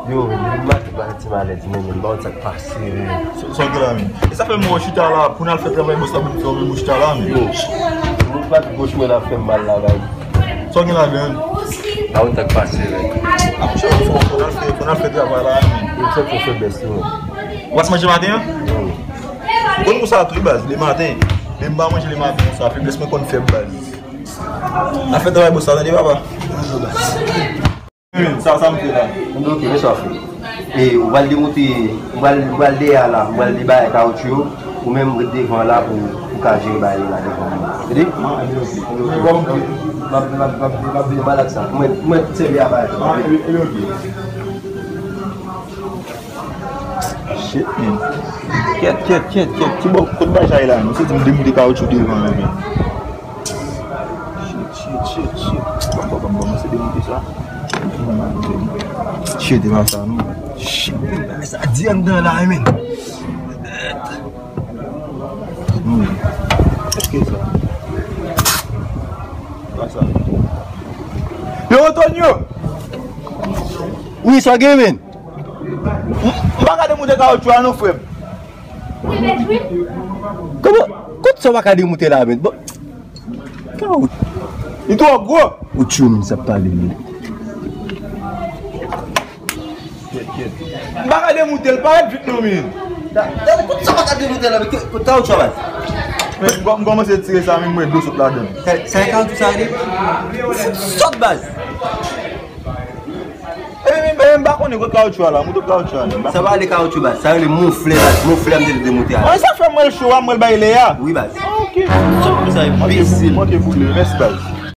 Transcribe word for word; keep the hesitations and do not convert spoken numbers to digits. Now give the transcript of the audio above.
Yo, m pa ti malèz, men, men, m pa konn sa k pase, men. Sa w gen la, men? E sa fè m wè w chita la, pou n al fè travay bòs la, pou n fè w menm ou chita la, men. Yo, moun pa goch mwen la fè m mal la, bay. Sa w gen la, men? Pa konn sa k pase, men. A, monchè, fò, fò n al fè, fò n al fè travay la, men. Yo, se pou fè bès, yo. W ap manje maten an? Wi. Ou konn konsa tou, wi, baz, lematen. Menm pa manje lematen, konsa, feblès mwen konn fèb, baz. N ap fè travay bòs la, tande, papa. Sa, sa m fè la. Ok, men sa w fè. E, ou pral demonte, ou pral, ou pral dèyè a la, ou pral debare kawotchou yo, ou menm ret devan la pou, pou ka jere bagay yo la devan. Tande? M ap, m ap, m ap, m ap vin malad sa. Mwen, mwen sèvi a bagay sa. Shit, man. Kyèt, kyèt, kyèt, kyèt. Ki bò, kot bagay sa ye la, non? Se di m demonte kawotchou devan la, men. Shit, shit, shit, shit. Bon, bon, bon, bon, se demonte sa. Shit, e pa sa, non. Shit, men sa di anndan la, men. Hmm. Èske sa? Pa sa. Yo, Antonio! Wi, sa gen, men? M, m pa ka demonte kawotchou a non, frè m. Kòman? Kot sa w pa ka demonte la, men? Bon. Kawotchou. Li twò gwo. Ou tchou, men sa pale, men. M pa ka demonte l, parèt vit non, men. Kot sa w pa ka demonte la, men? Kot kawotchou a, baz? Men, m kò-, m kòmanse tire sa, men m wè dlo sot ladan. Sa, sa e kawotchou sa, li? Sot, baz. Epi, men, men, m pa konnen kot kawotchou a la, moto kawotchou a la. Sa pa rele kawotchou, baz. Sa rele monflè, baz. Monflè, m te demonte a. An, sa fè m wè l cho a, m wè l bay lè a. Wi, baz. Ok. Sòt pou sa, enbesil. Manke boule, mèsi, baz.